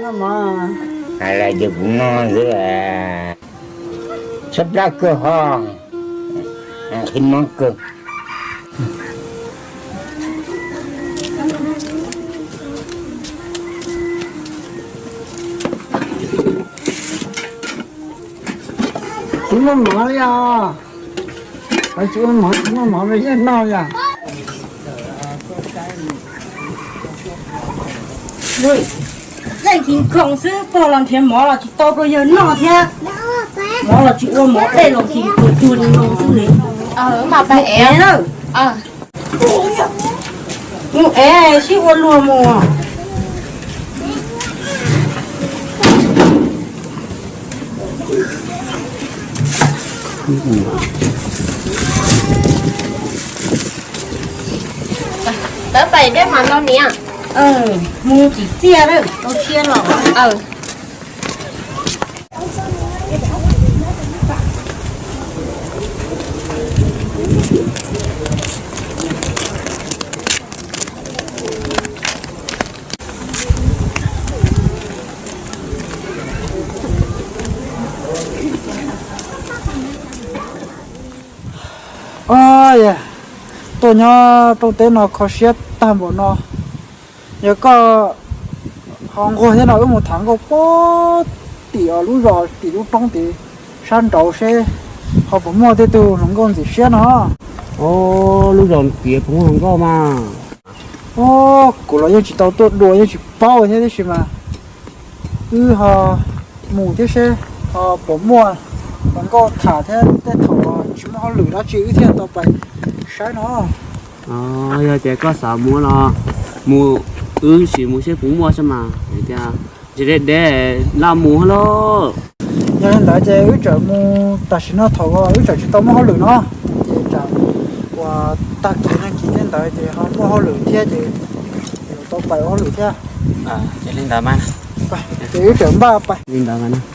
Hais lus ces kuv noj xwb, tshaib plab kawg ho, qhib mob kawg. Tsis muaj mov li os. Tsis muaj mov, tsis muaj mov rau yawg noj li os. Leej Khiv Khoom xwb, pog los nrhiav mov los tsis tau rau yawg noj thiab. Mov los tsis ua, mov dej los tsis ua, cuag li no xwb li. Mus ev na. Mus ev sib ua luag mus. Pab pais dej mas no niam. Mus tsis txiaj lawm, tau siab los. Os, tuaj nyob rooj teb no kho siab tag npaum no. Yog koj ho nquag thiab no wb mus tham nkauj puag tim lub zos tim lub roob tid sab nraud seb ho puas muaj tej tug hluas nkauj ntxim siab no. Os, lub zos tid puas muaj hluas nkauj mas. Os, kuv los yeej tsis tau tuaj dua yeej tsis paub thiab, tab sis mas wb ho mus thiab seb ho puas muaj hluas nkauj tham thiab, tej thaum tsis muaj hauj lwm dab tsi wb thiaj tau pais saib no. Yog tias koj xav mus los mus, wb sim mus seb puas muaj seb mas tias tsis deb deb laj mus lauj. Yog li ntawd ces wb tseem mus tam sim no thaum wb tseem tsis tau muaj hauj lwm no, ces tsam uas tag kis nag kis tej ntawd ces ho muaj hauj lwm thiab ces yuav tau pais ua hauj lwm thiab. Ces li ntawd mas, ces wb tseem npaj pais li ntawd mas.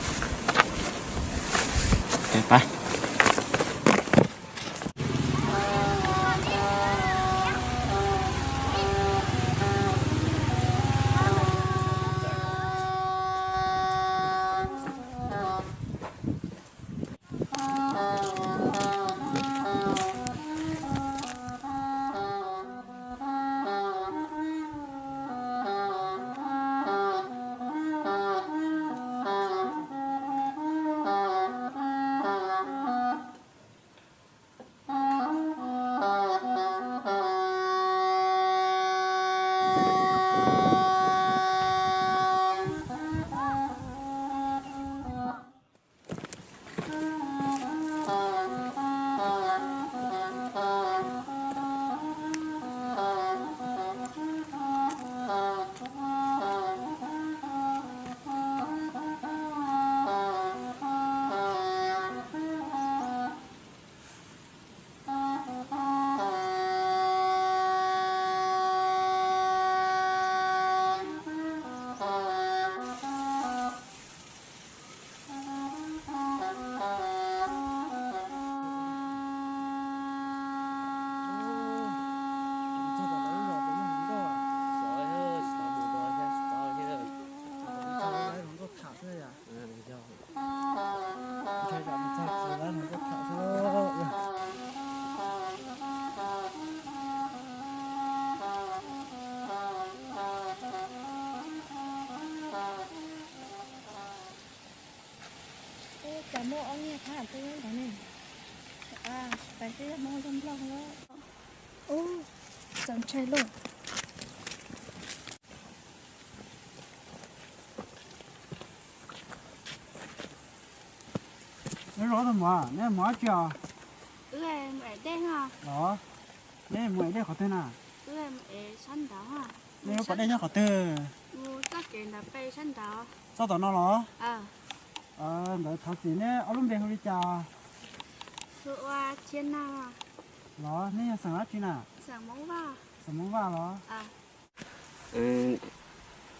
Cas muaj ob niag thab twb ntawd ne. Pais seb yog Hmoob yog Nplog lawm. Ub, txaus ntshai lauj. Neb zov tus muam, neb mus dab tsi os? Los, neb mus ev dej qhov twg na? Neb lub pas dej nyob qhov twg? Txoj tom no los? Ntawd thov txim, neb ob lub npe hu li cas? Los, neb yog xeem dab tsi na? Xeem Hmoob Vaj los?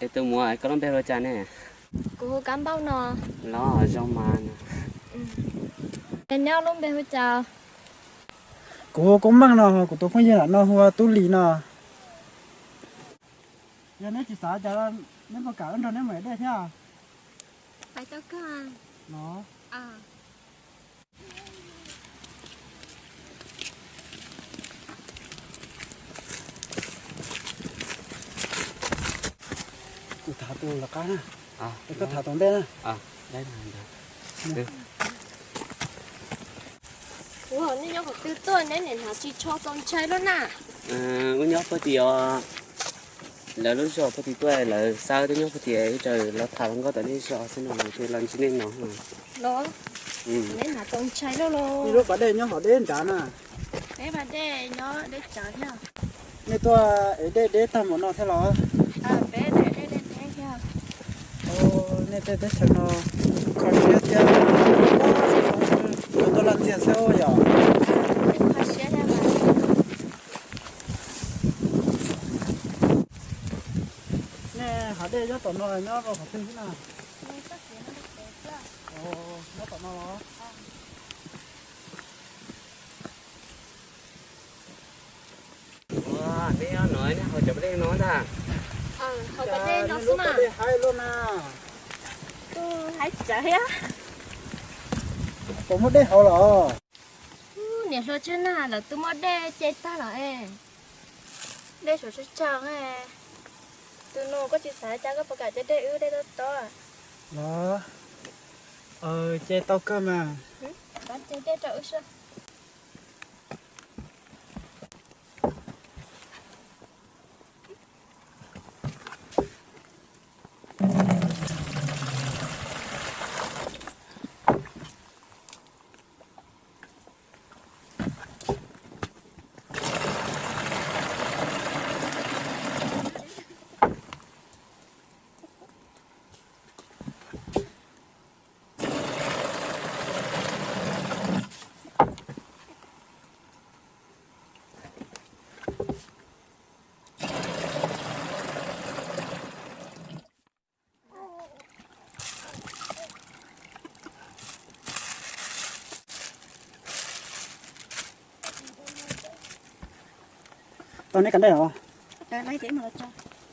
Es tus muam, koj lub npe hu li cas ne? Kuv hu Kab Npauj no. Los zoo mas. Es neb lub npe hu cas? Kuv hu Koob Meej no, kuv tus phooj ywg ntawm no hu ua Tub Lis no. Yog neb tsis xav cas, neb puas kam wb nrog neb mus ev dej thiab? Los. Kuv tham tus lawv qab na. Koj tham tus ntej na. Ua, nej nyob qhov twg tuaj, neb niam hnav tsis tshua txaus ntshai lub na? Wb nyob puag tim os, lawv lub zos puag tim tuaj, lawv xav wb nyob puag tim, wb tsaws los tham hluas nkauj tom nej zos xwb no, los ntsib nej no. Los, neb hnav txaus ntshai lub los. Ib lub pas dej nyob hauv deb nrad na. Peb pas dej nyob deb tsawv thiab. Nej tuaj ev dej deb tag npaum no thiab los? Peb tuaj ev dej deb thiab. Nej tej teb chaws no kho siab thiab, yuav tuaj laj txiag xwb yom. Kho siab thiab mas. Nej hav dej nyob tom no nyob rau qhov twg xwb na? Nyob tom no los? Ua, neb nyob no, neb haus cov pas dej no ntag? Haus pas dej no xwb mas. Dej haib loj na. Tus haib tsawv thiab. Puas muaj dej haus los? Niam hluas tsawg na, lawv twb muab dej ce tag lawm es. Dej suav tsawg tsawg. Tus nus, koj tsis xav cas, koj puas kam ce dej wb, dej tob tob? Los, ce tau kawg mas. Tau neb kam dej los?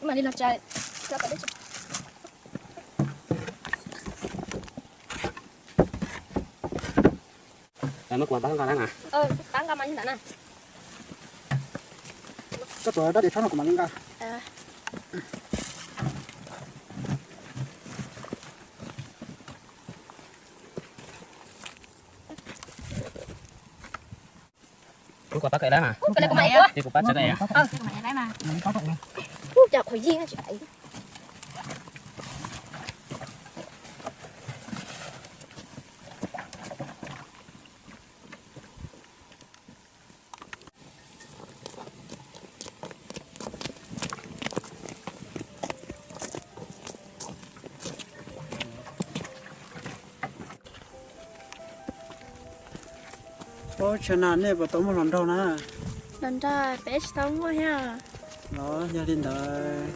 Mam li los tsa. Muab kuv pab nqa na. Pab nqa mas li ntawd na. Koj tuav dab tsi tshab no kuv mam li nqa. Kuv pab kawm lawm mas. Ces kuv pab tsa dej. Cas qhov yig tsis pais. Ub, tshaj na nej puas tau muaj hluas nraug na? Hluas nraug peb tsis tau muaj thiab. Los yog li ntawd,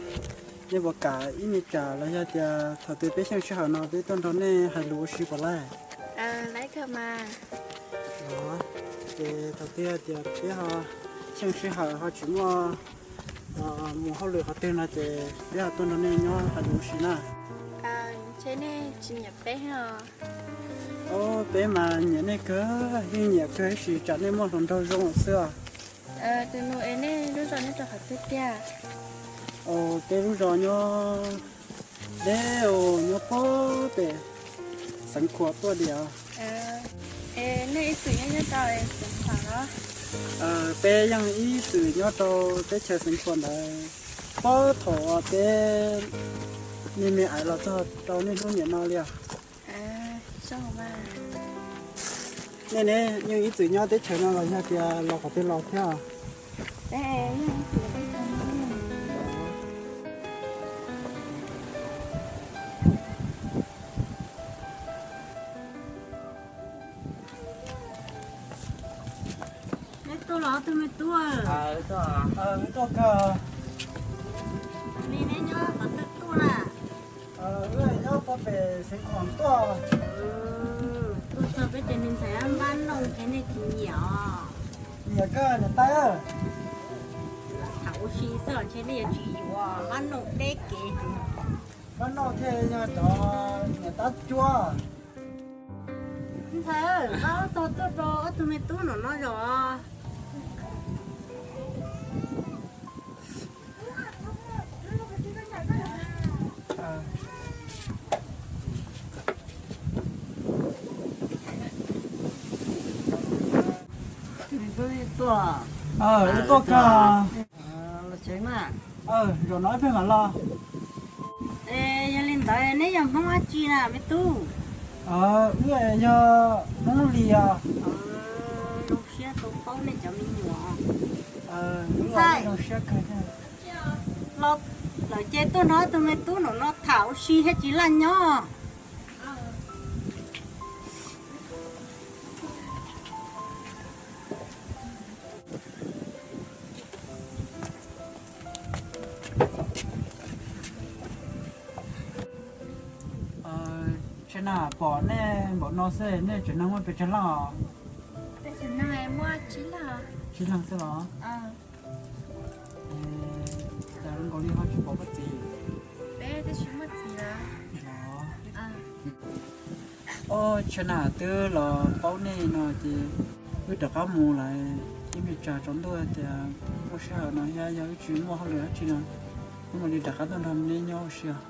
nej puas kam ib me tsam los yog tias thaum twg peb xyeej sij hawm no peb tuaj nrog nej hais lus ua si puas laij? Los, ces thaum twg tias peb ho xyeej sij hawm ho tsis muaj mus hauj lwm qhov twg no ces peb ho tuaj nrog nej nyob hais lus ua si na. Ntshe nej tsis nyiam peb. Ub, peb mas nyiam nej kawg, yeej nyiam kawg tab sis tsam nej muaj hluas nraug zoo xwb os. Tus nus, es nej lub zos nyob rau qhov twg tiag? Peb lub zos nyob deb, nyob puag pem Xeev Khuam tuaj diam. Es nej ib txwm nyob nyob rau Xeev Khuam los? Peb yeej ib txwm nyob rau teb chaws Xeev Khuam ntawd, puag thaum peb me me ais los txog rau niaj hnub niam no li os. Nej ne, yeej ib txwm nyob teb chaws no los yog tias los qhov twg los thiab? Neb tuaj los ob tug me tub? Wb tuaj kawg. Li neb nyob qhov twg tuaj na? Wb nyob puag pem Xeev Khuam tuaj. Tuaj txog peb ces me ntxhais npab noj ces nej tsis nyiam os? Nyiam kawg niam tais. Ua si xwb los ntshe nej yuav tsis yuav, mab noj teb kev. Mab noj thiaj yog cov niam tab cuab. Ntxhais, pab tog tuaj rau ob tug me tub no no zos. Tuaj, tuaj kag. Los tsev mas. Zaum no ib pliag mam los. Yog li ntawd neb yog Hmoob dab tsi na me tub? Wb yog Hmoob Lis os. Zoo siab tau paub nej cov me nyuam. Ntxhais, zoo siab kawg thiab. Los lawm ces tuaj nrog tus me tub no no tham ua si thiab tsis laj nyob. Tsev na pom nej npaum no xwb nej tsev neeg muaj pes tsawg leej os? Peb tsev neeg muaj tsib leeg. Tsib leeg xwb los? Cas zoo nkaus li ho tsis pom koj txiv? Peb twb tsis muaj txiv lawm. Os, tsev na twb los paub nej no ces wb rov qab mus lawm. Ib me tsam tsaus ntuj tias muaj sij hawm no thiab yog wb tsis muaj hauj lwm dab tsi no, wb mam li rov qab tuaj nrog neb nyob ua si os.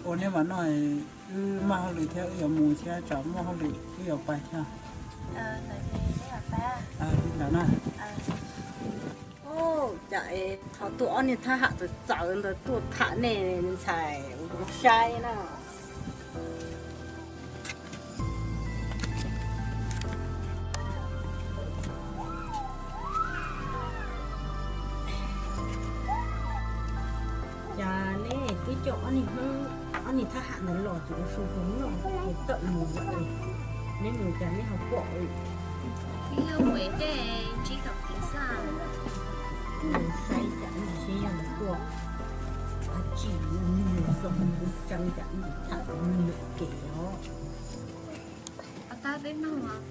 Ua neb vam noj, wb maj hauj lwm thiab wb yuav mus thiab tsam muaj hauj lwm wb yuav pais thiab. Li ntawd na. Cas ho tuaj ob niag thab ham txawv txawv ntawd tuaj tham nej ntxhais ua saib na. Cas nej twb coj ob niag Hmoob, ob niag thab ham ntawd los ces ua su hu noj ces tawm mus lawm, neb mus cas neb ho pom. Ib lub mus tej ntsib tom kev xwb. Saib cas ntsis seb yog lawv tuaj dab tsi, lub nug zoo lub tseeb cas ntsis tham lub nug kev os. Tab peb mloog os,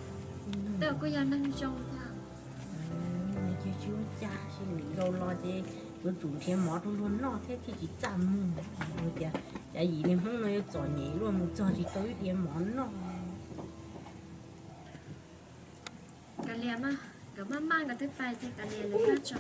tej kuj yog neeg zoo thiab. Ces tsis ua cas, sib ntev dhau los ces yuav tsum nrhiav mov rau luag noj thiab thiaj tsis txaj muag. Ua cas cov yim niag Hmoob no yuav txom nyem luaj mus txog tsis tau ib diav mov noj. Kav liam mas, nkawd maj maj nkawd twb pais ces kav liam lawv noj tso.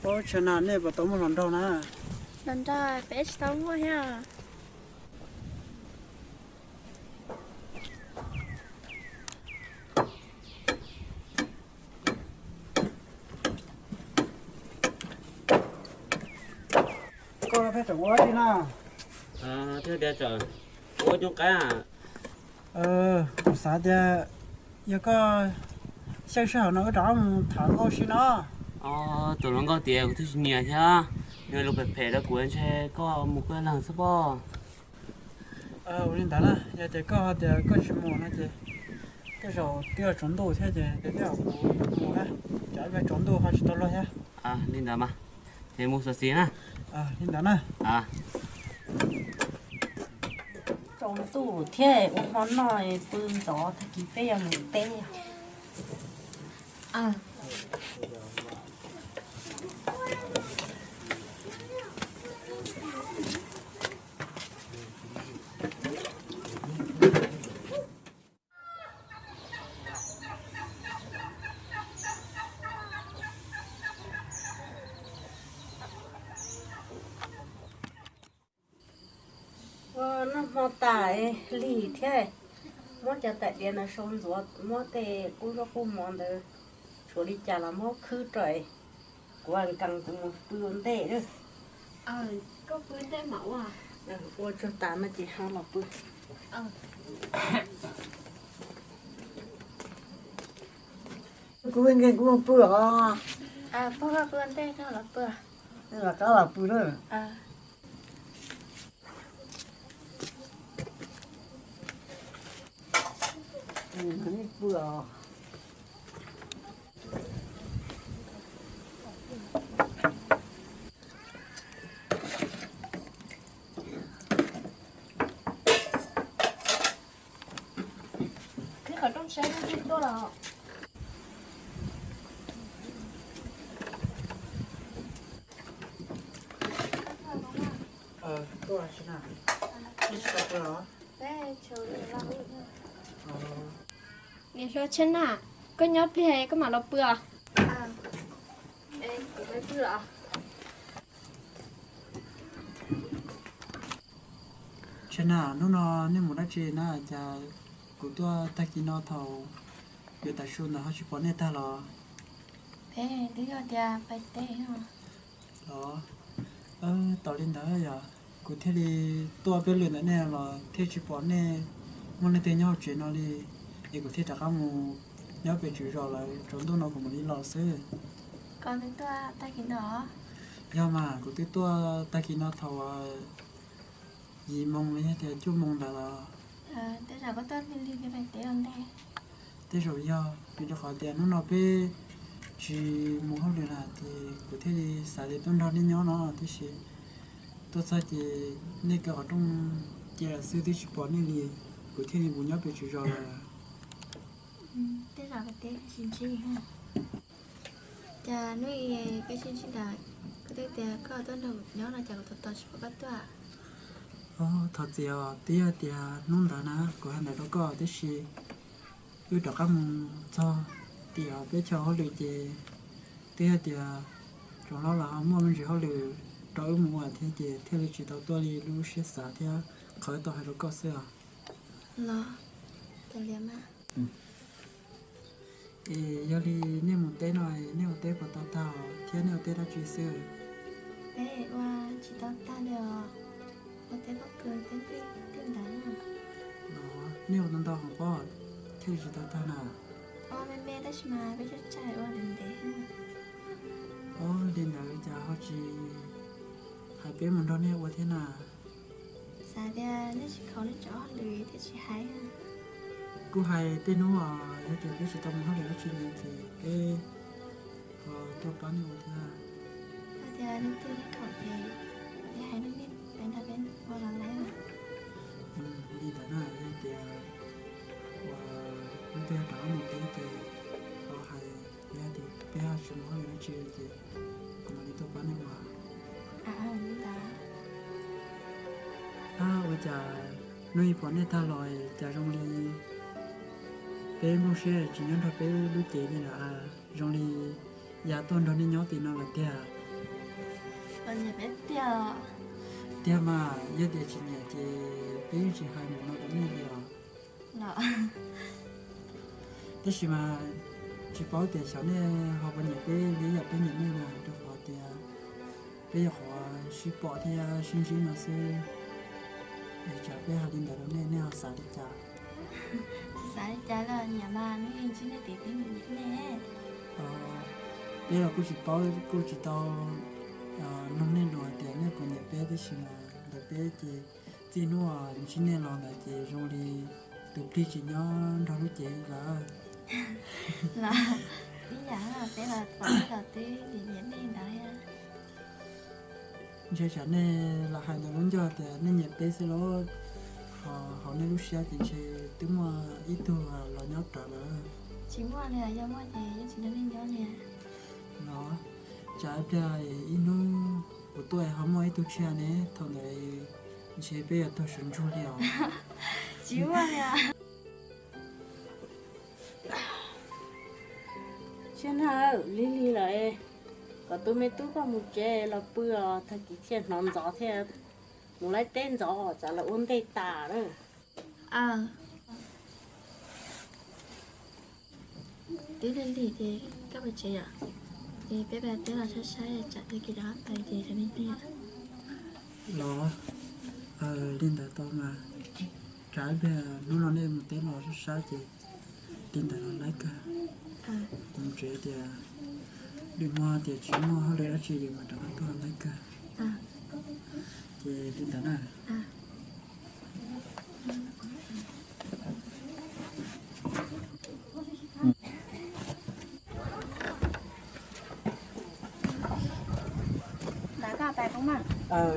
Ub, tsev na nej puas tau muaj hluas nraug na? Hluas nraug peb tsis tau muaj thiab. Koj pheej tsam ua dab tsi na? Thiaj tias tsam ua nyuj qaib. Kuv xav tias yog koj xyaw sij hawm no wb rov qab mus tham nkauj si no. Tus hluas nkauj tias kuv twb tsis nyiam thiab, nws lus phem phem rau kuv ntshe koj mus koj leeg xwb pob. Ua li ntawd na, yog tias koj tias koj tsis mus no ces tej zaum twb yuav tsaus ntuj thiab ces kuv mus na, tsam ib pliag tsaus ntuj ho tsis tau luag thiab. Li ntawd mas, ces mus xyuam xim na. Li ntawd na. Tsaus ntuj thiab ua hmo noj pw ntxov tag kis peb yuav mus teb. Ua noj hmo tas lig thiab, muab cov tais diav ntawd sau ntxuav, muab tej qub zaub qub mov ntawd, tshuav li cas los muab khwb rau, kuv nkees kuv mus pw ua ntej lawm. Koj pw ntej mam ua. Ua tsuag tas no ces ho los pw. Kuv nkeeg kuv pw os. Pog koj pw ntej koj los pw. Los qab los pw na. Pw os. Qhib qhov rooj seb twb tuaj los. Tuaj tsis na. Tsis tau pw los? Niam hluas Tsheb Na, koj nyob pliag koj mam los pw os. Tsheb Na, hnub no nej mus dab tsi na, cas kuv tuaj tag kis no thaum yuav tav su ntawd ho tsis pom nej tag los? Peb twb yog tias pais teb os. Los, tau li ntawd yog kuv thiaj li tuaj peb lwm ntawm nej los thiaj tsis pom nej. Muaj leej twg nyob hauv tsev no li, es kuv thiaj rov qab mus nyob pem tswv zos lawm, tsaus ntuj no kuv mam li los xwb. Koj twb tuaj tag kis no? Yog mas, kuv twb tuaj tag kis no thaum yim moo los yog tias cuaj moo ntawd los. Tej zaum koj tuaj lig lig peb pais teb ua ntej. Tej zaum yog, vim rau qhov tias hnub no peb tsis mus hauj lwm na, ces kuv thiaj li xav tias tuaj nrog nej nyob no tib si. Tuaj txog ces nej kaw qhov rooj cia lawm xwb twb tsis pom nej li, kuv thiaj li mus nyob pem tswv zos lawm. Tej zaum peb teb tsis ntsib. Cas hnub ib peb sib ntsib ntawd, koj twb tias koj tuaj nrog kuv nyob no cas kuv tos tos tsis pom koj tuaj. Thov txim os, twb yog tias hnub ntawd na kuv hais ntawd rau koj tib si, wb rov qab mus txog tim peb chaw hauj lwm ces twb yog tias tsoom hlob los ho muaj me ntsis hauj lwm rau wb mus ua thiab ces thiaj li tsis tau tuaj li lub siab xav thiab qhov wb tau hais rau koj xwb os. Los, cas liam mas. Es yog li nej mus teb no, nej ua teb puas tau tag thiab nej ua teb dab tsi xwb? Peb ua tsis tau tag li os, ua teb pob kws teb npij tej ntawd. Nej ua ntau ntau heev pob thiaj li tsis tau tag na? Ua me me tab sis mas peb tsuas tsaij ua ntev ntev. Ua li ntawd cas ho tsis hais peb mus nrog nej ua thiab na? Xav tias nej tsis khaus nej cov hauj lwm thiaj tsis hais. Kuj hais tej hnub uas yog tias peb tsis tau mus hauj lwm dab tsi no ces peb ho tuaj pab nej ua thiab. Yog tias leej twg nej khaum ces nej hais rau nej peb nrog peb ua los lawm. Li ntawd na, yog tias uas leej twg rov qab mus teb ces ho hais, yog tias peb ho tsis mus hauj lwm dab tsi ces kuv mam li tuaj pab nej ua. Ab, ua cas hnub ib pom nej tag los cas zoo li peb nplooj siab tsis nyob nrog peb lub cev li lawm, zoo li yav tuaj nrog nej nyob tim no lawm tiag. Tiag mas, yog tias tsis nyiam ces peb yeej tsis hais mus no rau nej li os. Tab sis mas tsis paub tias xyov nej ho puas nyiam peb li yam peb nyiam nej na, rau qhov tias peb yog qhov sib pom thiab sib ntsib no xwb. Es tsam peb hais li ntawd rau nej, nej ho xav li cas? Tsis xav li cas li, nyiam mas, nej ntsib nej ces peb nyiam nyiam nej. Peb los kuj tsis paub, kuj tsis tau nug nej lus hais tias nej puas nyiam peb, tab sis mas ntawm peb ces txij hnub uas ntsib nej los ntawd ces zoo li tus plig tsis nyob nrog lub cev lawm. Los ib yam, peb los pom nej los twb nyiam nyiam nej ntawd thiab. Ntshe tsam nej lam hais ntawm lub ncauj tias nej nyiam peb xwb los, ho hauv nej lub siab ces ntshe twb muaj ib tug los nyob rawv lawm. Tsis muaj li, yog muaj ces yeej tsis nrog nej nyob li. Los, tsam ib pliag ib hnub kuv tuaj ho muaj ib tug tshiab ne, thaum ntawd ntshe peb yuav tuag sawv ntsug li os. Tsis muaj li. Tsheb Na, lig lig lawm, kom tus me tub koj mus tsev los pw os, tag kis thiaj hnov ntxov thiab, mus laij teb ntxov tsam lawv ua ntej tas lawm. Twb lig lig ces koj pais tsev yom, ces peb pais teb los saib saib tsam tag kis rov qab pais ces sawv lig lig. Los, li ntawd tau mas, tsam ib pliag hnub no nej mus teb los sab sab ces li ntawd los laib kawg. Kuv ntseeg tias lwm hmo tias tsis muaj hauj lwm dab tsi ces mam rov qab tuaj laib kawg. Ces li ntawd na.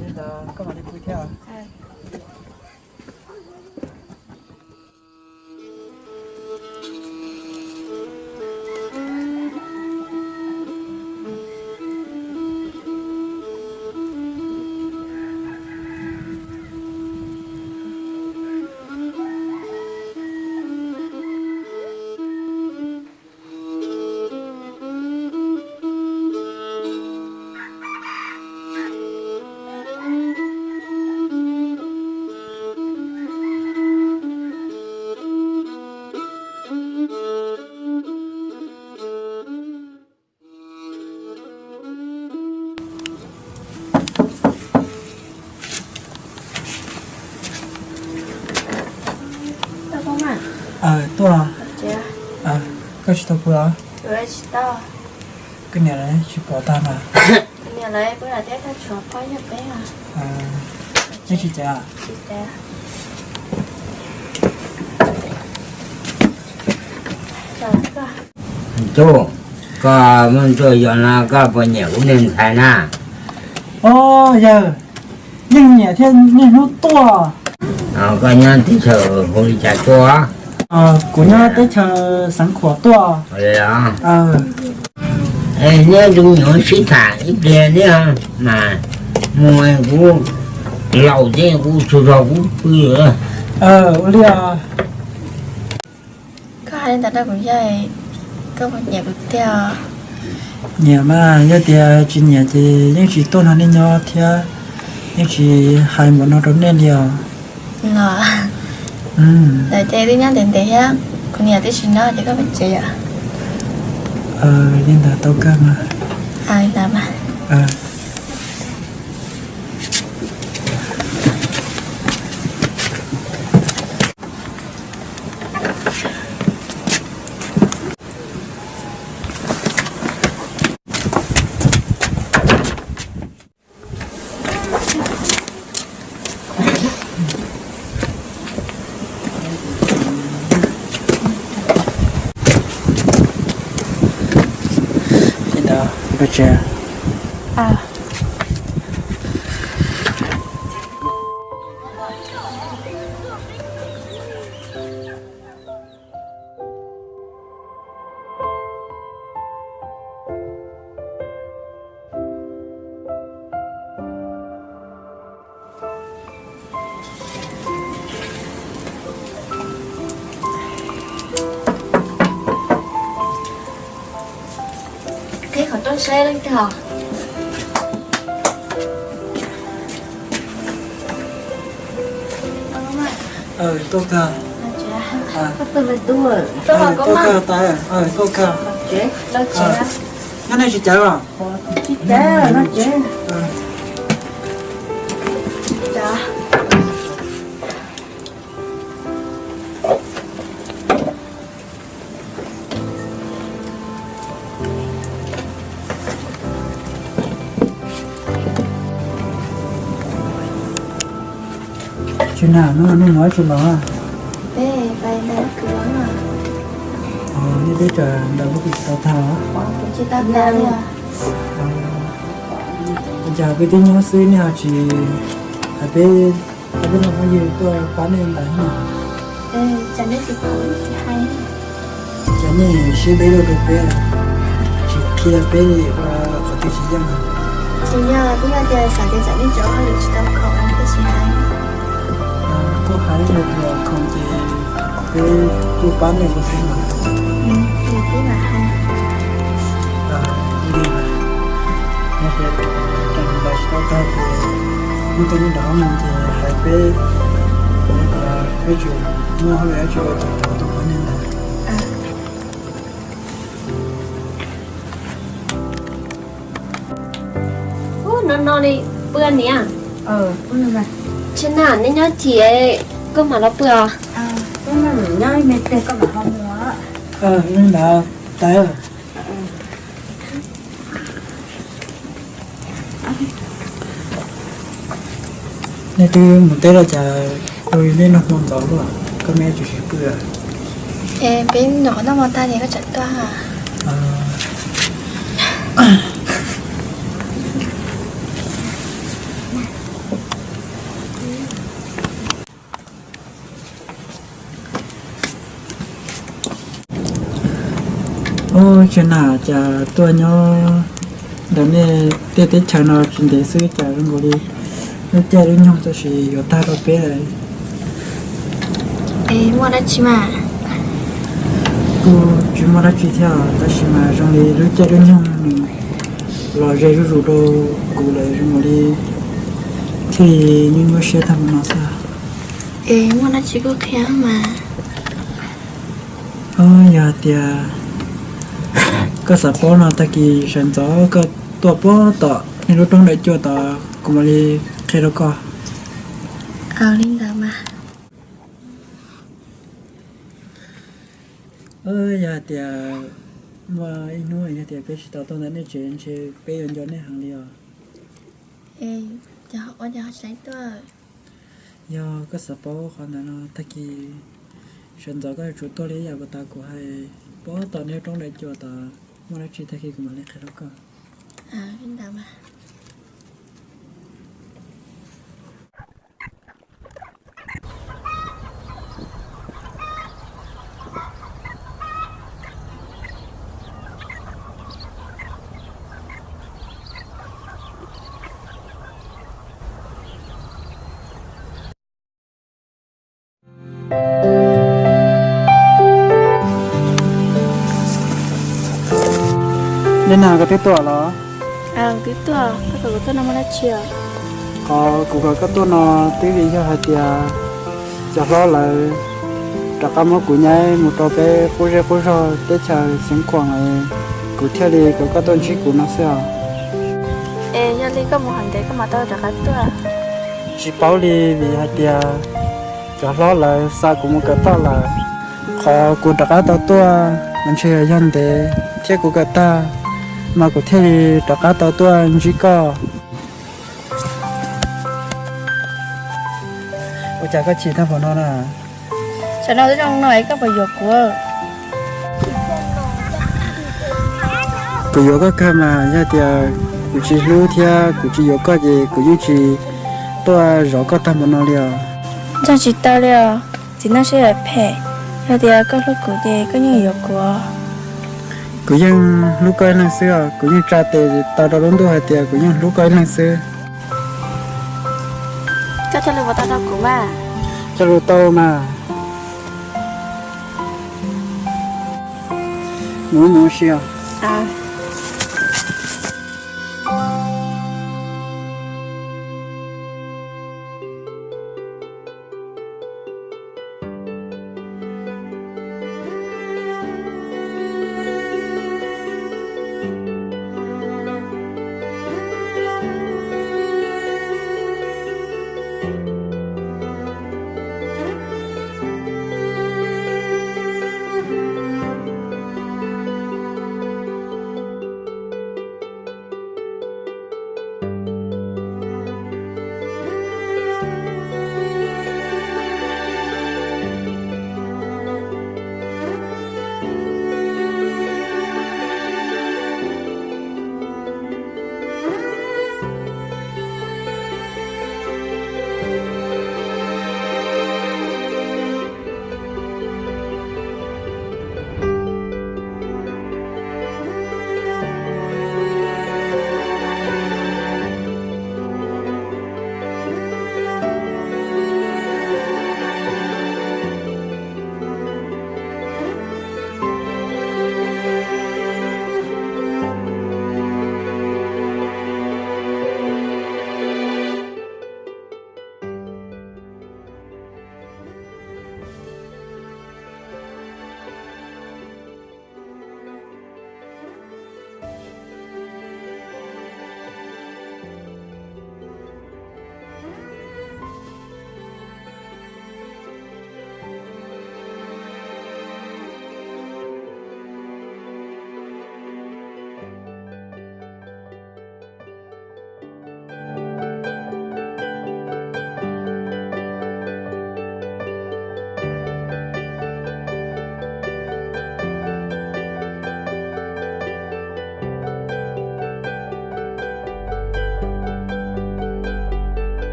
Li ntawd koj mam li pw thiab. Tuaj. Koj tsis tau pw los? Koj niam lawv tsis pom tag mas. Nej tsis caiv? Tub, koj muaj ntsuag yos no koj puas nyiam kuv niag ntxhais na? Os yawg, yeej nyiam thiab niaj hnub tuaj. Koj nyob teb chaws hu li cas tuaj? Kuv nyob teb chaws Xeev Khuam tuaj. Neb tus me nyuam sib tham ib pliag neb mas mus, kuv laus thiab kuv tsaug zog kuv pw. Ua li os. Koj hais li ntawd rau kuv yawg, koj puas nyiam kuv tiag? Nyiam mas, yog tias tsis nyiam ces yeej tsis tuaj nrog nej nyob thiab, yeej tsis hais npaum no rau nej li os. Los, ntawd ces twb nyob ntev ntev thiab, kuv niam twb tsis nyob ces koj mus tsev yom. Li ntawd tau kawg mas. Li ntawd mas. Qhib qhov rooj seb leej twg os. Tuaj kawg. Tuaj kawg tas, tuaj kawg. Nyob nej tsis caiv los? Tsis nag no nej mus tsis los? Nej teb chaws ntawd lub kws tsis tau tag. Cas peb twb nyob xwb nej ho tsis hais peb, peb los phooj ywg tuaj pab nej ntawd no. Ces nej siab deb dua rau peb, tsis qhia peb ua qhov twg tsis yeej. Tsis yog, twb yog tias xav tias tsam nej tseem ua hauj lwm tsis tau khoom thiaj tsis hais. Kuj hais yog tias khoom ces peb tuaj pab nej ua xwb mas. Yog tias tseem los tsis tau tag ces muaj tej nej nrog mus ces hais peb, yog tias peb tseem muaj hauj lwm dab tsi ua ces tuaj pab nej ntag. Ub, no no li pw niam. Tsheb na, neb nyob chim, koj mam los pw os. Nyob ib me pliag koj mam ho mus. Li ntawd, Tawv. Nej twb mus teb los cas, ua li nej noj hmo ntxov luaj, koj me tsis tsis pw? Peb nyuam qhuav noj hmo tag ces koj tseem tuaj. Ub, tsheb na, cas tuaj nyob ntawm nej tej teb chaws no tsis ntev xwb cas zoo nkaus li lub caij lub nyoog txawm sim yuav tag rau peb lawm. Muaj dab tsi mas? Kuj tsis muaj dab tsi thiab, tab sis mas zoo li lub caij lub nyoog nws los ze zuj zus rau kuv lawm, zoo nkaus li thiaj li nyuaj nyuaj siab tag mus no xwb. Muaj dab tsi kuj qhia mas. Yog hais tias koj xav paub no, tag kis sawv ntxov koj tuaj puag tom nej lub roob daim cua tod, kuv mam li qhia rau koj. Li ntawd mas. Yog hais tias muaj ib hnub yog tias peb tsis tau tuaj ntawm nej tsev ntshe peb yuav nco nej heev li os. Yog koj xav paub qhov ntawd no, tag kis sawv ntxov koj yuav tsum tuaj li ib yam puas tas kuv hais, puag tom nej lub roob daim cua tod, muaj dab tsi tag kis kuv mam li qhia rau koj. Neb na, koj twb tuaj los? Qhov kuv kom koj tuaj no twb vim yog hais tias cov hlob lawv rov qab muab kuv nyaib mus rau peb qub zej qub zog teb chaws Xeev Khuam, kuv thiaj li kom koj tuaj ntsib kuv no xwb os. Es yog li koj mus hov ntev koj mam tau rov qab tuaj? Tsis paub li, vim hais tias cov hlob lawv xa kuv mus kawm toj lawm. Qhov kuv rov qab tau tuaj mas ntshe yog ntev thiab kuv kawm tag mas kuv thiaj li rov qab tau tuaj ntsib koj. Ua cas koj chim tag npaum no na? Tsam no twb zoo no es koj puas yuav kuv? Kuv yuav koj kawg mas, yog tias kuv tsis hlub thiab kuv tsis yuav koj ces kuv yeej tsis tuaj zov koj tag npaum no li os. Ntseeg tsis tau li os, txiv neej siab phem. Yog tias koj hlub kuv ces koj yeej yuav kuv. Kuv yeej hlub koj ib leeg xwb os, kuv yeej tsa tes tau rau lub ntuj hais tias kuv yeej hlub koj ib leeg xwb. Koj cog lus puas tau rau kuv mas? Cog lus tau mas. Mus mus ua si os.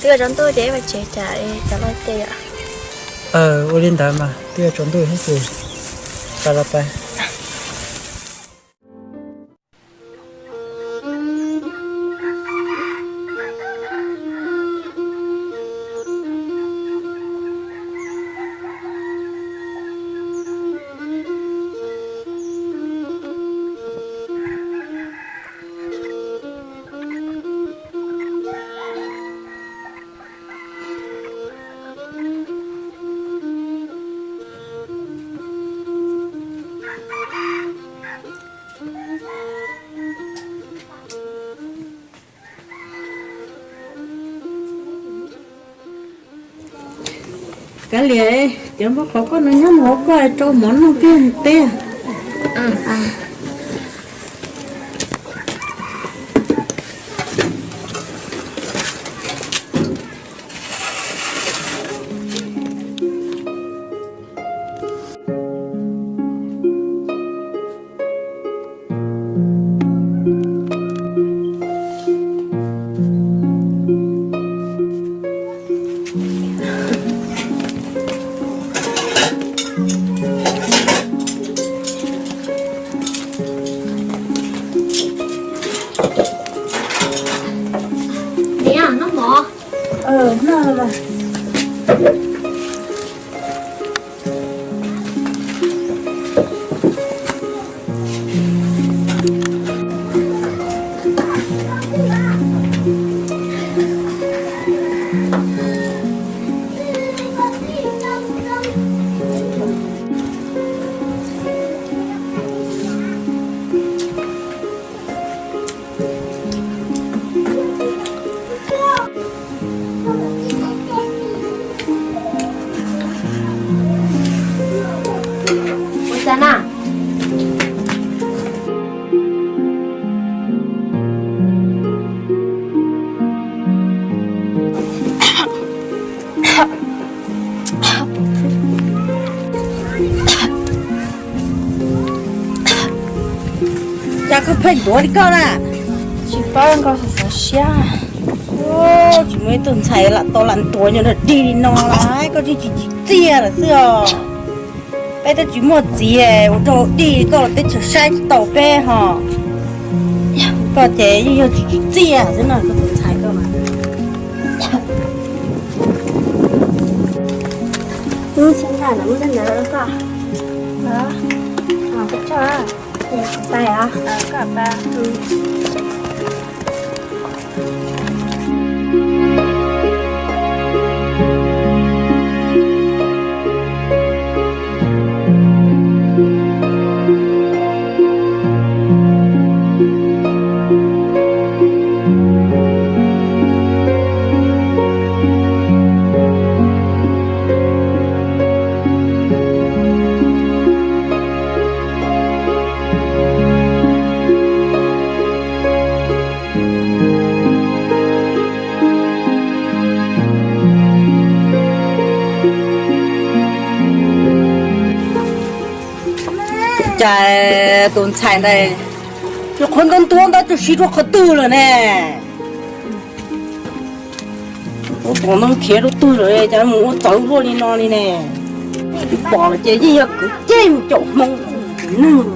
Twb yuav tsaus ntuj ces vaj tsev cas cov loj tej yom. Ua li ntawd mas twb yuav tsaus ntuj thiab ces pais los pais. Kav liam, cov npua qhauv koj no nyob mus ua koj rau mov noj kiag teb. Niam, noj mov. Ua cas na? Cas koj pheej ntuav li koj na? Tsis paub, koj xav xav siab. Tsis muaj ib tug ntxhais lam tau lam ntuav nyob nrog dig li no lawm, koj tsis tsis txiaj lawm xwb os. Peb twb tsis muaj txiv ua rau dig koj los teb chaws saib tsis taus peb ho. Koj ces yeej yog tsis tsis txiaj xwb no koj tus ntxhais koj mas. Ib xyoo na muab tej ntawd rau koj. Koj tso, pais os. Cas tus ntxhais ntawd yuav qhuav ntuav ntuav ntawd tsuas siv rau qhov twg lawm ne? Ua pom ntoo khiav rau twg lawm cas mus ua txawv luaj li no li ne? Tsis pom lawm ces yeej yog kwv ceg mus caum hmoo neeg.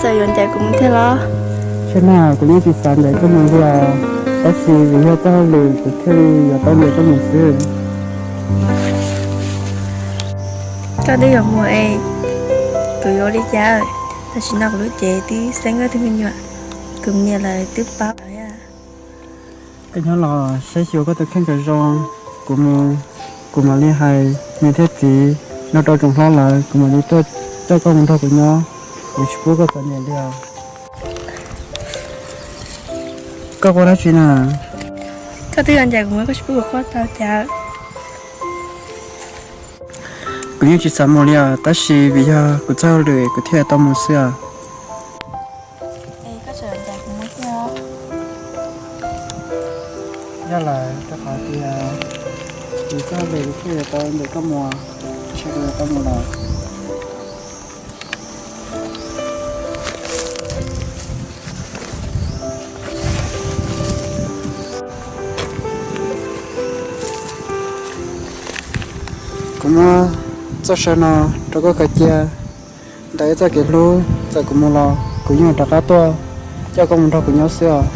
Txawm yuav ncaim kuv mus thiab los? Tsheb na, kuv yeej tsis xav ncaim koj mus li os, tab sis vim yog txoj hauj lwm kuv thiaj li yuav tau ncaim koj mus xwb. Koj twb yuav mus es kuv yuav ua li cas? Tam sim no kuv lub cev twb xeeb ob tug me nyuam, kuv niam lawv twb paub lawm. Koj nyob los saib xyuas koj tus kheej kom zoo, kuv mus, kuv mam li hais niam thiab txiv nrog rau tsoom hlob lawv, kuv mam li tuaj coj koj mus nrog kuv nyob, kuv tsis pub koj txom nyem li os. Koj quaj dab tsi na? Koj twb yuav ncaim kuv mus koj tsis pub kuv quaj tau cas? Kuv yeej tsis xav mus li os, tab sis vim yog kuv txoj hauj lwm kuv thiaj tau mus xwb os. Es koj tseem ncaim kuv mus thiab? Yog lawm, rau qhov tias kuv txoj hauj lwm kuv thiaj yuav tau ncaim koj mus, ntshe kuv yuav tau mus lawm. Kuv muab txoj saw no rau koj khaws cia ntawm ib txoj kev hlub, txawm kuv mus los kuv yeej rov qab tuaj coj koj mus nrog kuv nyob xwb os.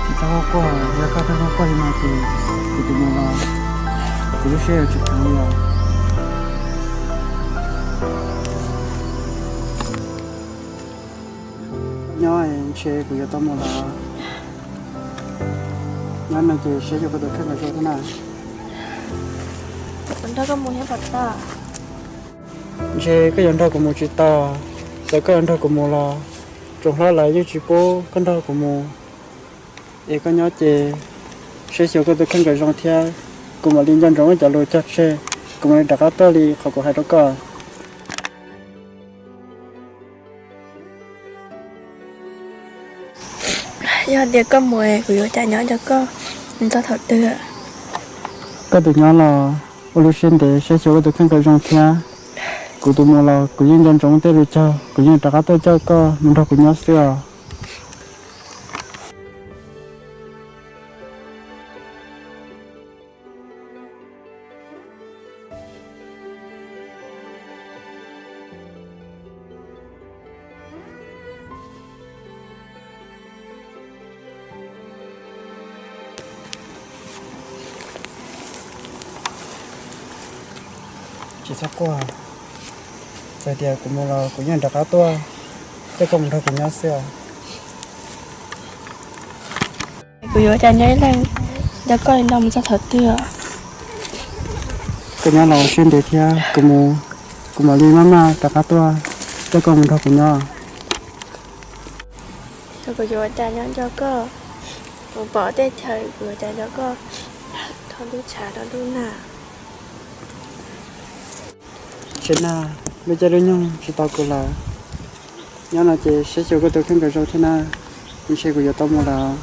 Tsis txhob quaj, yog koj pheej quaj li no ces kuv tus mus los kuv lub siab yuav tsis kheev li os. Nyob ntshe kuv yuav tau mus lawm. Nyob no ces saib xyuas koj tus kheej kom zoo thiab na. Kuv nrog koj mus thiab puas tau? Ntshe koj yuav nrog kuv mus tsis tau. Txawm koj yuav nrog kuv mus los tsoom hlob lawv yeej tsis pub koj nrog kuv mus. Es koj nyob ces saib xyuas koj tus kheej kom zoo thiab, kuv mam li nco ntsoov koj cov lus cog tseg, kuv mam li rov qab tuaj li qhov kuv hais rau koj. Yog tias koj mus es kuv yuav ua cas nyob nco koj mus txog thaum twg? Koj tus nyob los ua lub siab ntev saib xyuas koj tus kheej kom zoo thiab. Kuv tus mus los kuv yeej nco ntsoov tej lus cog, kuv yeej rov qab tuaj coj koj mus nrog kuv nyob xwb os. Tsis txhob quaj, txawm tias kuv mus los kuv yeej rov qab tuaj coj koj mus nrog kuv nyob xwb os. Kuv yuav ua cas nyob ib leeg nco koj li no mus txog thaum twg? Koj nyob los ua siab ntev thiab, kuv mus, kuv mam li maj maj rov qab tuaj coj koj mus nrog kuv nyob. Kuv yuav ua cas nyob nco koj, kuv pom tej chaw kuv yuav ua cas nco koj, thauj ntuj tshav thauj ntuj nag. Tsev nag, lub caij lub nyoog tsis tau kuv lawm. Nyob no ces saib xyuas koj tus kheej kom zoo thiab na, ntshe kuv yuav tau mus lawm.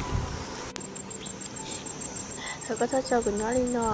Thov koj txhob tso kuv nyob li no.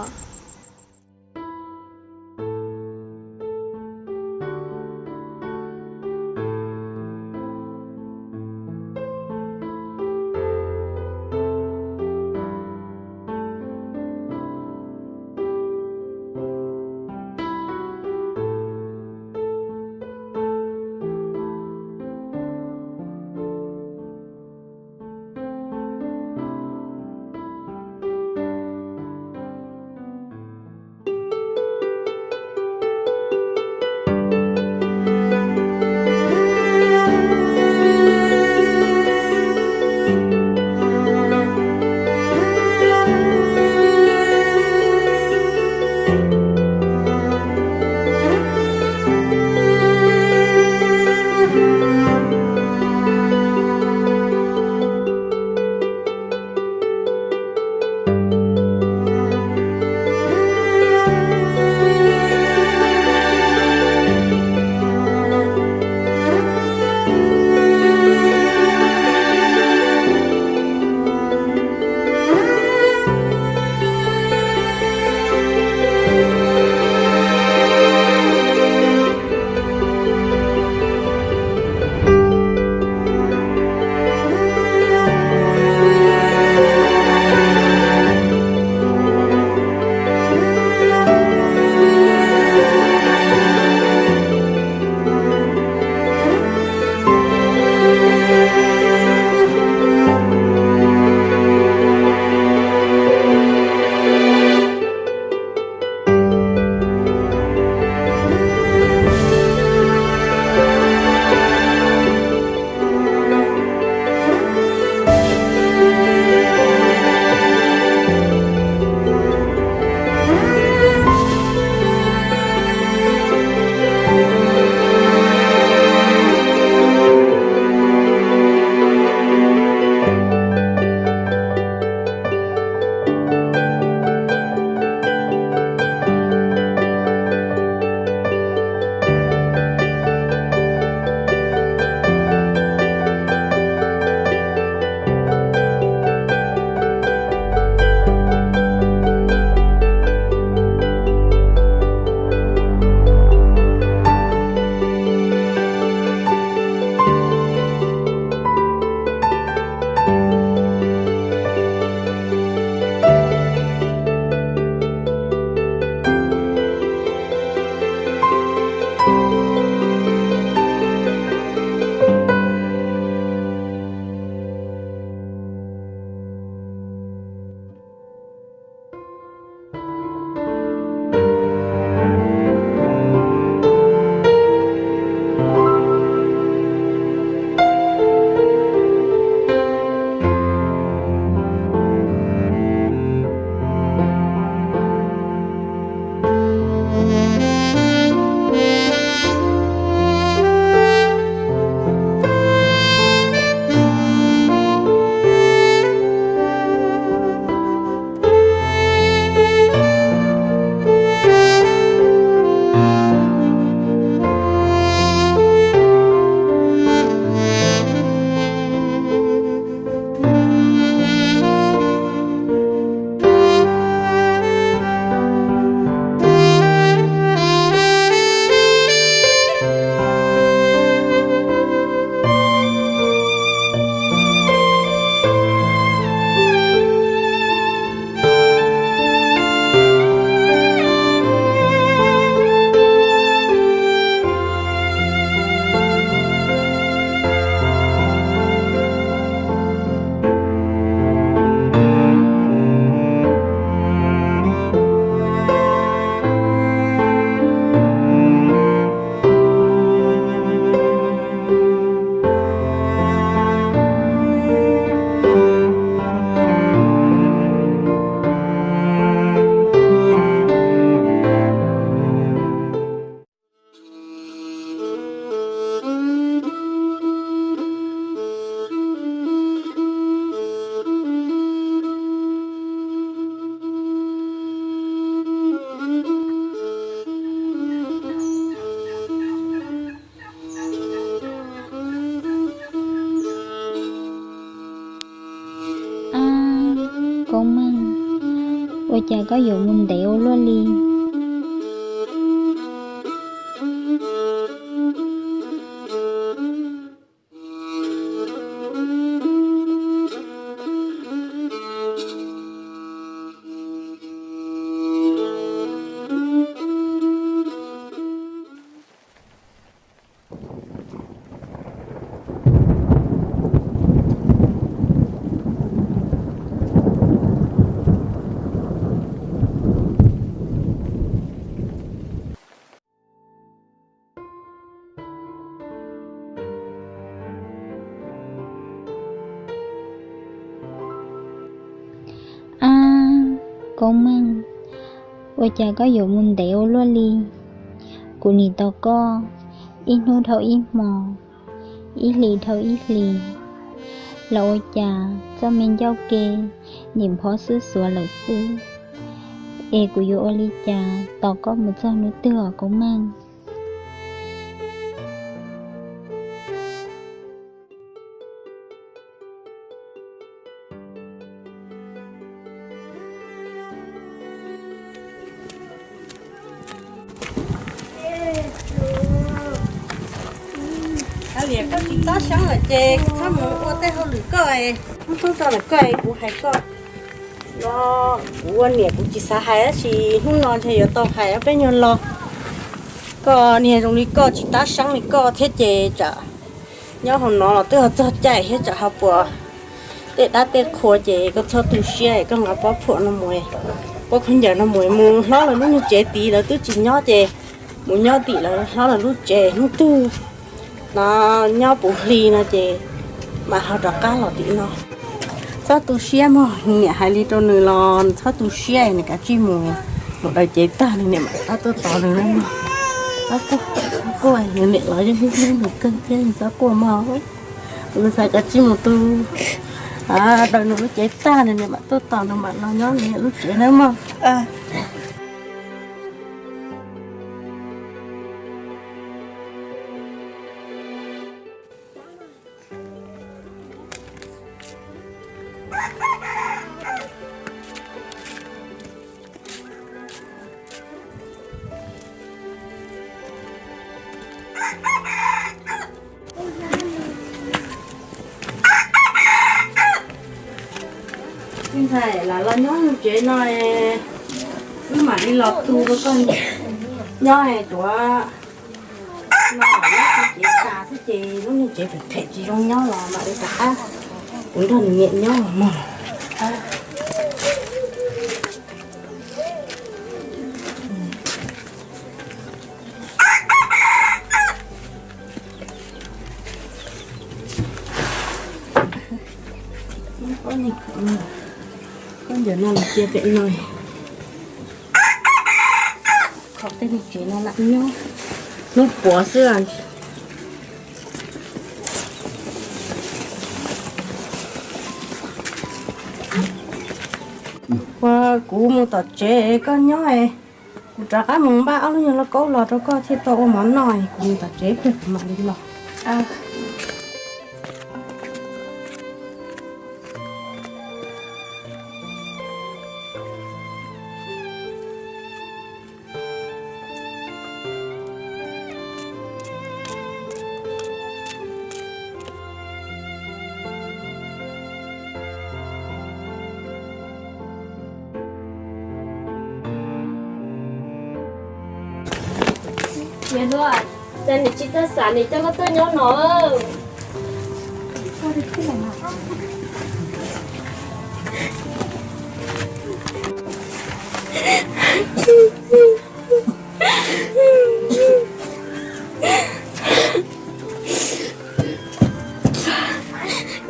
Ua cas koj yuav mus ntev ua luaj li? Ab, Koob Meej, ua cas koj yuav mus ntev ua luaj li? Kuv nim tos koj ib hnub dhau ib hmo, ib hlis dhau ib hlis, los ua cas txoj me ncauj ke nim nphob xub xuav lawm xwb. Es kuv yuav ua li cas tos koj mus txog hnub twg os Koob Meej? Kav liam, koj tsis tab xyab lawm ces txhob mus ua tej hauj lwm koj, ub tub tau lawm koj, kuv hais koj no, kuv ua niam kuv tsis xav hais tab sis hnub no ntshe yuav tau hais ob peb nyuag lo. Koj niag zoo li koj tsis tab xyab li koj thiab ces tsam nyob hauv no los twb ho txog caij thiab tsam ho puas tej dab tej qhua ces koj txhob tu siab, koj nqa pob phuam no mus, pob khaub ncaws no mus, mus hlob lawv lub niag tsev tid, lawv twb tsis nyob ces mus nyob tim lawv hlob lawv lub tsev hnub twg no nyob puv hli no ces mam ho rov qab los tim no. Txhob tu siab mog, niam hais li rau nws los txhob tu siab, nws kav tsij mus, mus daws cev tag nws niam mam rov qab tuaj tos nws na mog. Txhob quaj, txhob quaj, nws niam los yeej hlub hlub nws kawg thiab, txhob quaj mog. Nws xav kav tsij mus tu, daws nws lub cev tag nws niam mam tuaj tos nws mam los nyob nws niam lub tsev na mog. Txiv ntxawm, lam los nyob lub tsev no, wb mam li los tu rau koj nyob, tuav no, nyob tsev tas xwb ces lub niag tsev phem phem tsis zoo nyob los mam li rov qab, kuv nrog nws niam nyob mog. Koj ntawm no los cia pem no, kho tej niag tsev no lam nyob, hnub puav xwb. Ua kuv mus tom tsev koj nyob, kuv rov qab mus npaj ob lub nyuag lauj kaub los rau koj thiaj tau ua mov noj, kuv mus tom tsev pliag kuv mam li los. Niam hluas, cas niam tsis txawj xav niam coj koj tuaj nyob no?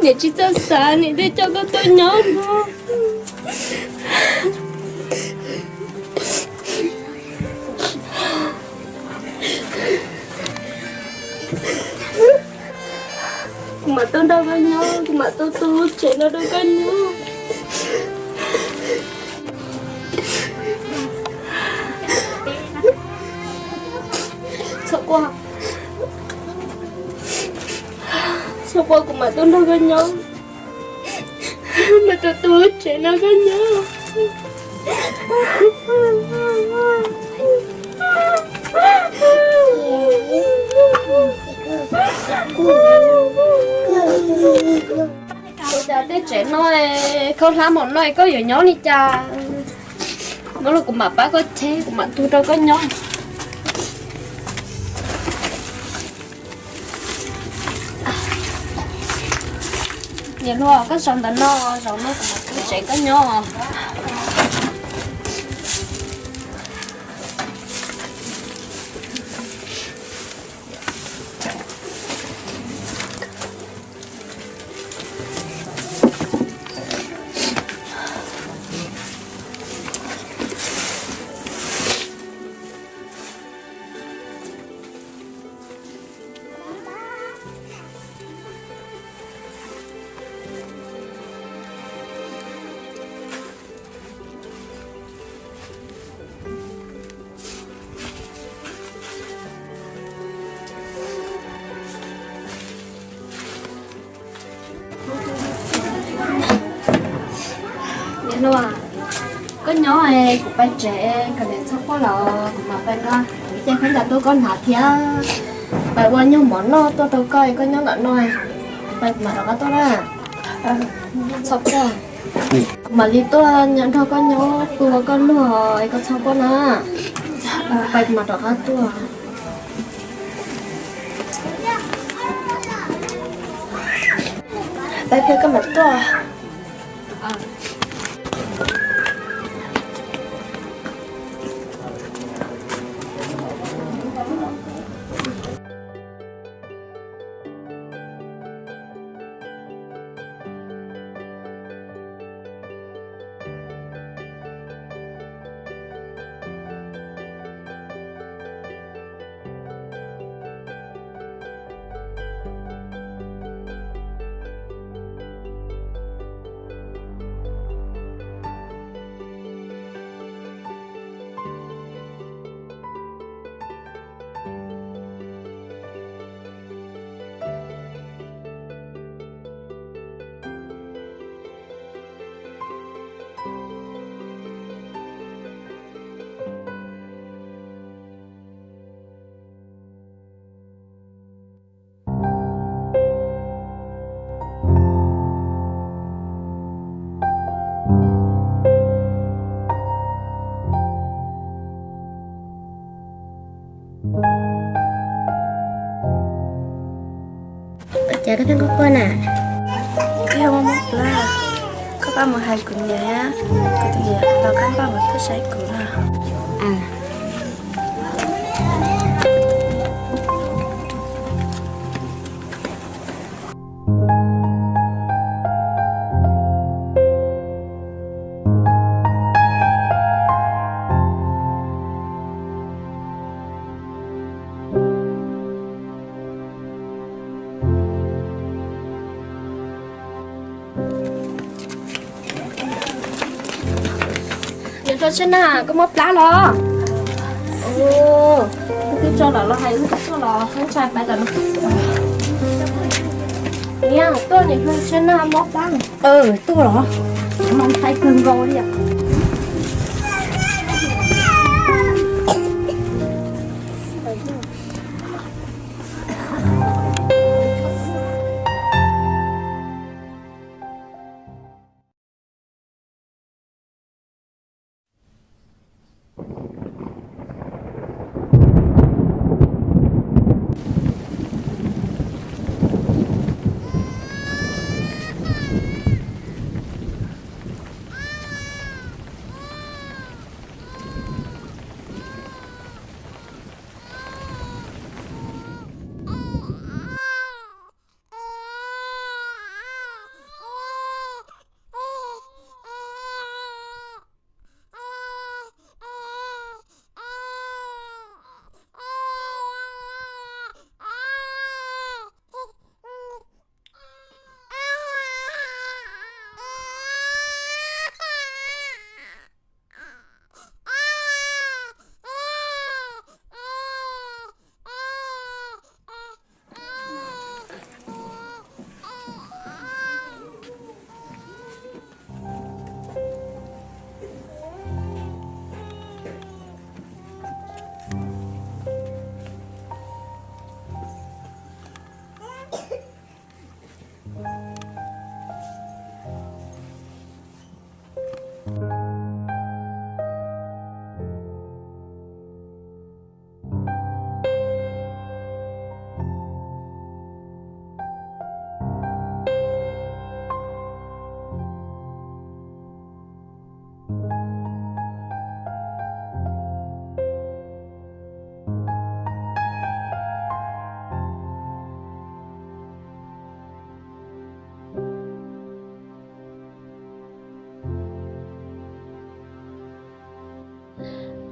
Niam tsis txawj xav, niam thiaj coj koj tuaj nyob no. Kuv mam tuaj nrog koj nyob, kuv mam tuaj tu lub tsev no rau koj nyob. Txhob quaj, txhob quaj, kuv mam tuaj nrog koj nyob, mam tuaj tu lub tsev no koj nyob. Ua cas tej tsev no khaub hlab npaum no koj yuav nyob li cas? Hnub no kuv mam pab koj cheb, kuv mam tu rau koj nyob. Niam hluas, koj zaum ntawm no, zaum no kuv mam tu tsev koj nyob. Niam hluas, koj nyob, kuv pais tsev kom niam txhob quaj los kuv mam pais nqa ib ce khaub ncaws tuaj koj hnav thiab. Pais ua nyuag mov noj tuaj rau koj, koj nyob ntawm no, kuv pais kuv mam rov qab tuaj na. Txhob quaj, kuv mam li tuaj nrog koj nyob, kuv ua koj luag, koj txhob quaj na. Pais kuv mam rov qab tuaj. Pais pliag koj mam tuaj. Ua cas koj pheej quaj quaj na? Koj yog muaj mob plab, koj pab mus hais kuv niam, kuv tus niam los koj pab mus tuaj saib kuv na. Niam hluas Tshiab Nag, koj mob plab los? Twb tso lawm los hais wb tuaj los txhob ntshai, pais lawm no. Niam, tuaj, niam hluas Tshiab Nag mob plab. Tuaj los? Mas ntshai kawg nkaus li.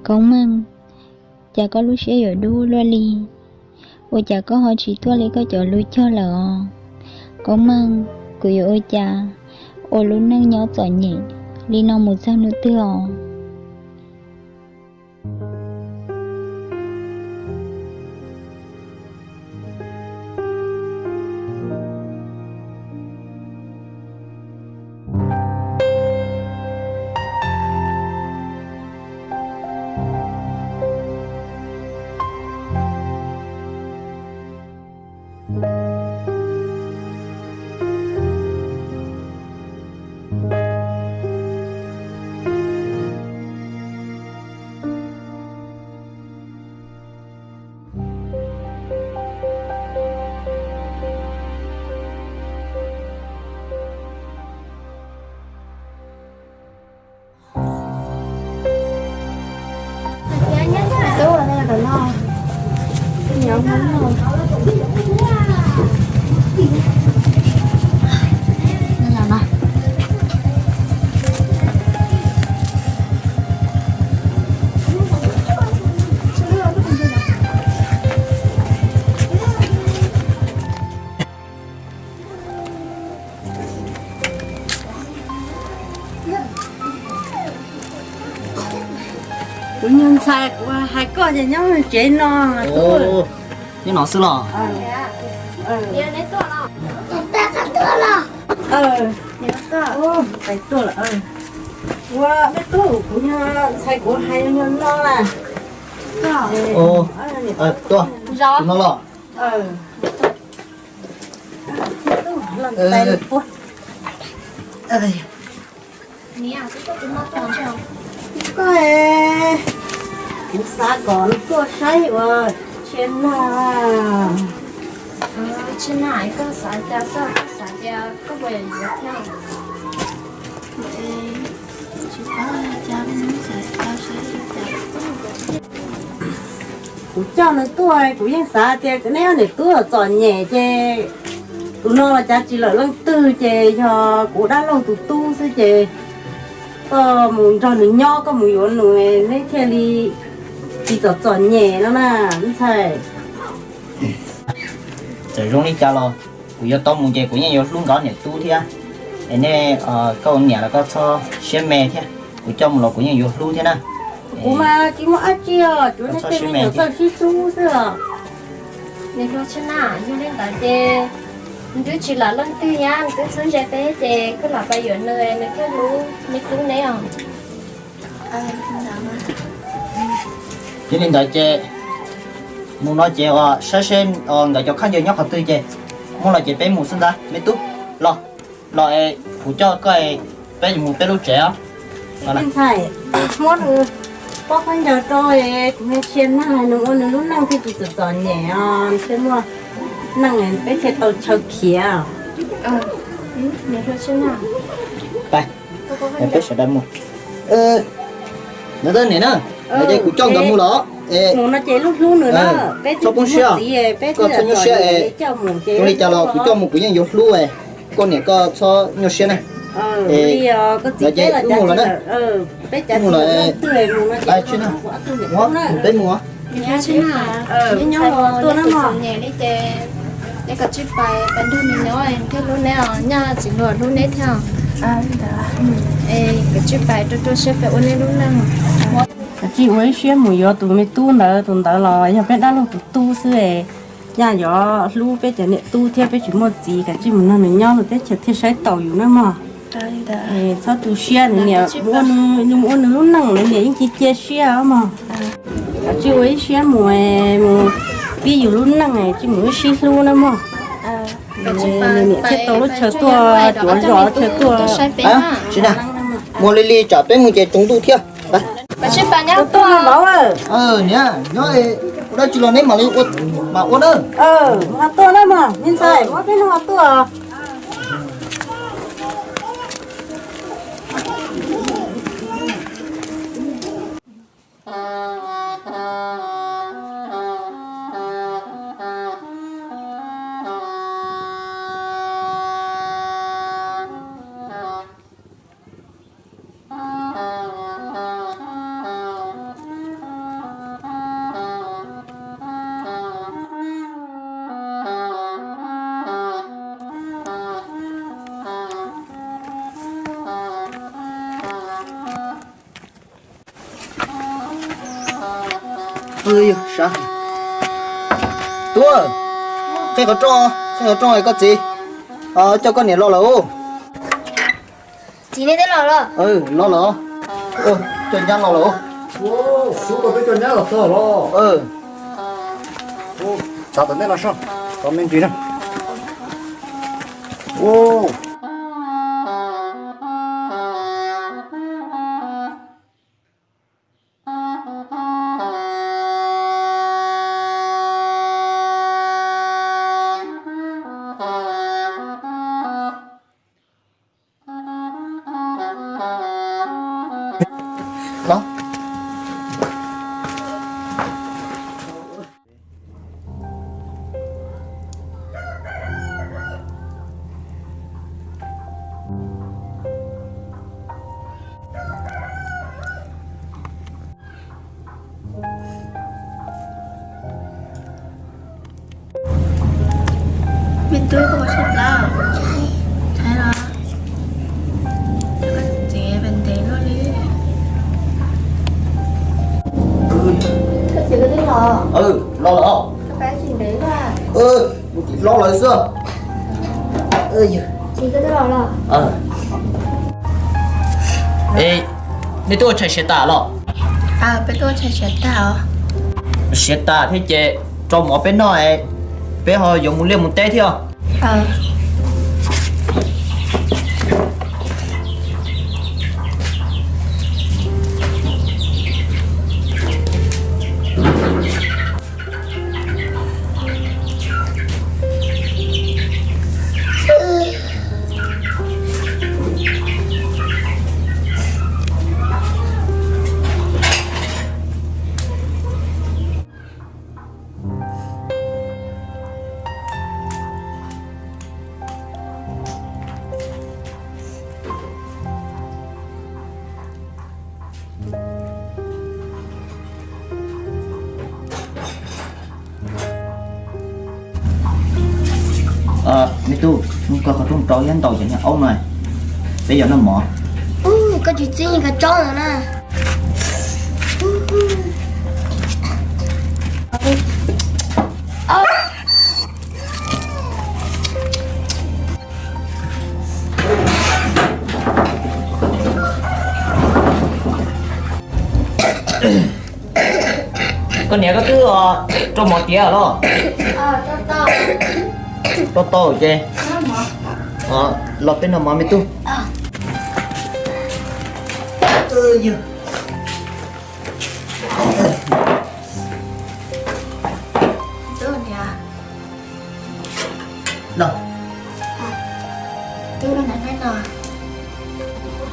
Koob Meej, cas koj lub siab yuav dub luaj li? Ua cas koj ho tsis tuaj li koj cov lus cog lawm os? Koob Meej, kuv yuav ua cas ua lub neej nyob txom nyem li no mus txog hnub twg os? Kuv nyuag ntxhais, kuv hais koj ces nyob tsev no. Nyob no xwb los? Ua, me tub, kuv nyuag ntxhais kuv hais nyuag no na. Tuaj, no los? Koj, kuv xav kom tuaj saib ua Tshia Nag. Tshia Nag, koj xav cas xwb, koj xav tias koj puas yuav thiab? Kuv coj nws tuaj, kuv yeej xav tias neb ob niam tub txom nyem ces tus no los cav tsis lawm leej twg ces yog kuv dab laug tus tub xwb ces koj mus nrog nws nyob, koj mus yuav nws neb thiaj li tsis txom txom nyem no na, me ntxhais. Txawm zoo li cas los kuv yuav tau mus ces kuv yeej yuav hlub nkawd niam tub thiab. Es nej, koj ua niam los koj txhob siab me thiab, kuv coj mus los kuv yeej yuav hlub thiab na. Kuv mas tsis muaj dab tsi os, tsuas nej tej me nyuam txawj sib hlub xwb os. Niam hluas Tshia Nag, yog li ntawd ces nws twb tsis lam leej twg thiab, nws twb txhob ntse peb ces koj lam pais yuav nws, nws thiaj hlub, nws hlub neb os. Yog li ntawd ces mus no ces saib seb nkawd cov khaub ncaws nyob qhov twg ces muaj los ces peb mus xwb ntag me tub. Los, los es kuv coj koj, peb yuav mus peb lub tsev os. Ntxhais, muab nws pob khaub ncaws rau, kuv me Tshia Nag nws ua nws lub neej thiaj tsis txom txom nyem os, thiaj muaj neej peb thiaj tau chaw khiav. Peb sawv daws mus. Nov tab niam na, no ces kuv coj nkawd mus los, mus no ces hlub hlub nws na, peb txhob poob siab, koj txhob nyuaj siab es zoo li cas los kuv coj mus kuv yeej yuav hlub, koj niam koj txhob nyuaj siab na. No ces wb mus lawm na, wb mus lawm, peb mus, peb mus. Nyob tuaj na mog, es kom tsij pais, pais nrog nws nyob thiaj hlub neb os, nyaj txiv hluas hlub neb thiab. Es kom tsij pais rau rau siab peb ua neb lub neej. Kom tsij ua ib siab mus yuav tus me tub ntawd, tus ntawd los yog peb dab laug tus tub xwb es nyaj yuav hlub peb cov niam tub thiab, peb tsis muaj txiv, kom tsij mus nrog nws nyob, nws teb chaws thiaj saib taus yus na mog. Txhob tu siab, nws niam ua, nws ua nws lub neej, nws niam yeej cia cia siab os mog. Kom tsij ua ib siab mus, mus pib yus lub neej, tsij mus wb sib hlub na mog. Nws niam thiaj tau lub chaw tuaj cuav zos, chaw tuaj. Tsis na, mus li li tsam peb mus ces tsaus ntuj thiab. Kom tsij pais, tuaj vauv. Niam, nyob, ua dab tsi los neb mam li, mam ua na. Ho tuaj na mog, me ntxhais, muab peb hnub ho tuaj. Tub, qhib qhov rooj, qhib qhov rooj, koj txiv coj koj niam los lawm. Txiv, nej twb los los? Los lawm. Coj nyab los lawm. Xub, koj twb coj nyab los txog los? Txav tom ntej no soj, txav me ntsis na. Me tub, koj puas tshaib plab? Tshaib los? Koj txiv pes ntev luaj li. Koj txiv, koj twb los? Los lawm. Koj pab tsis ntev luaj. Mus tim hlob lawv xwb. Txiv, koj twb los los? Es nej twb ua tshais siav tas los? Peb twb ua tshais siav tas os. Siav tas thiab ces tso mov peb noj es peb ho yuav mus liaj mus teb thiab. Me tub, mus koj qhov rooj rau thiab ntaus cov niag aub no, peb yuav noj mov. Koj tsis txib kav tsob ntawd na. Koj niam, koj twb rau mov tiav los? Rau tau ces los peb noj mov me tub.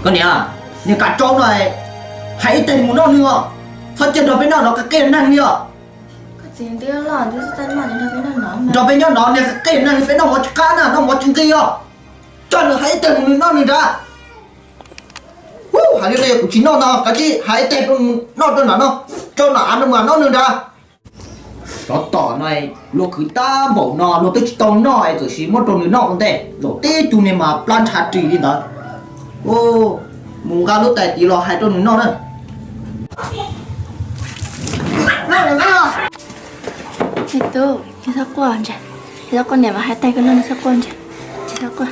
Koj niam, niag kav tsaub no hais ib teg mus noj nws os, txhob cia nrog peb noj no qab qab neeg li os. Nrog peb nyob no niag qab qab neeg li peb noj mov tsis qab na, noj mov tsis nqig os. Coj nws hais ib teg mus nws noj nws nrad. Hais li no yog kuv tsis noj no, kav tsij hais ib teg mus noj rau nram no, rau nram av no mus noj nws nrad. Tsov tom no luag khwv tag npaum no luag twb tsis tau noj es txawm sis muab rau nws noj ua ntej, zaum tib tug niag mas plab ntshav ris li ntawd. Mus nqa lub tais tid los hais rau nws noj na. Me tub, txhob quaj, txhob quaj, niam mas hais tag koj noj, txhob quaj, txhob quaj.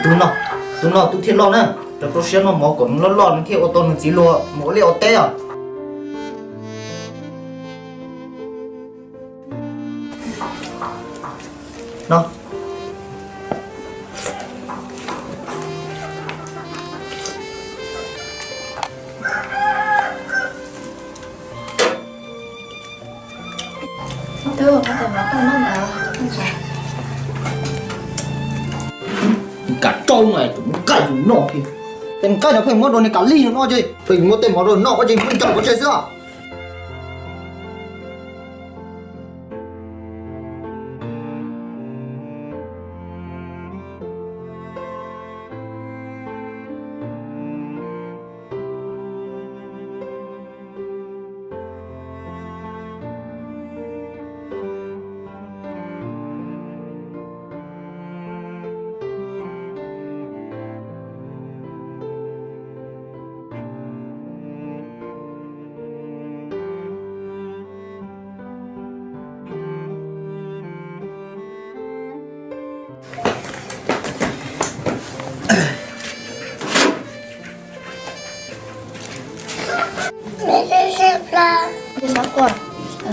Tus no, tus no tus thiaj loj na, rau rau siab noj mov kom nws loj loj nws thiaj ua tau nws txiv luag mus ua liaj ua teb os. Kav tsaub no tus nqaij yus noj thiab. Tes nqaij no pheej muab rau niag Kav Lig no noj ces pheej muab tej mov rau noj ua ces muab ntsaum pov tseg xwb.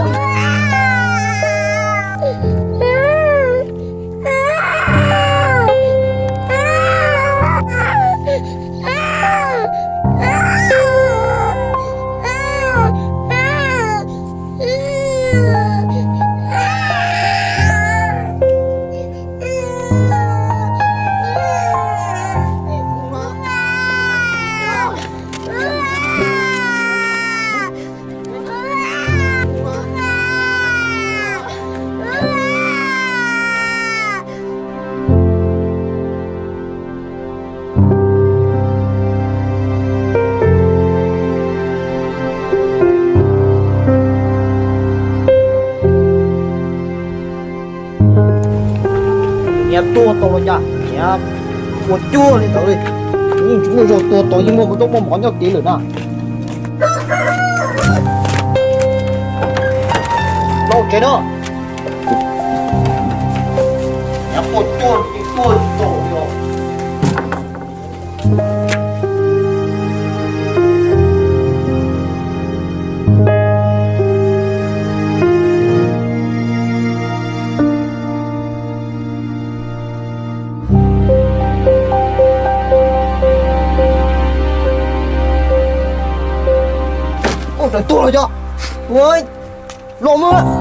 ua. Niag tuag tau los cas niag ua cuag li ntawd li. Yeej tsis muaj zog tuag tau, yeej muaj koj tuaj muaj mov nyob kev lawm na. Ua ke no. Nyab quaj cuag li quaj tsis tau li os. Ua raws tuag los cov. Ua, los mus.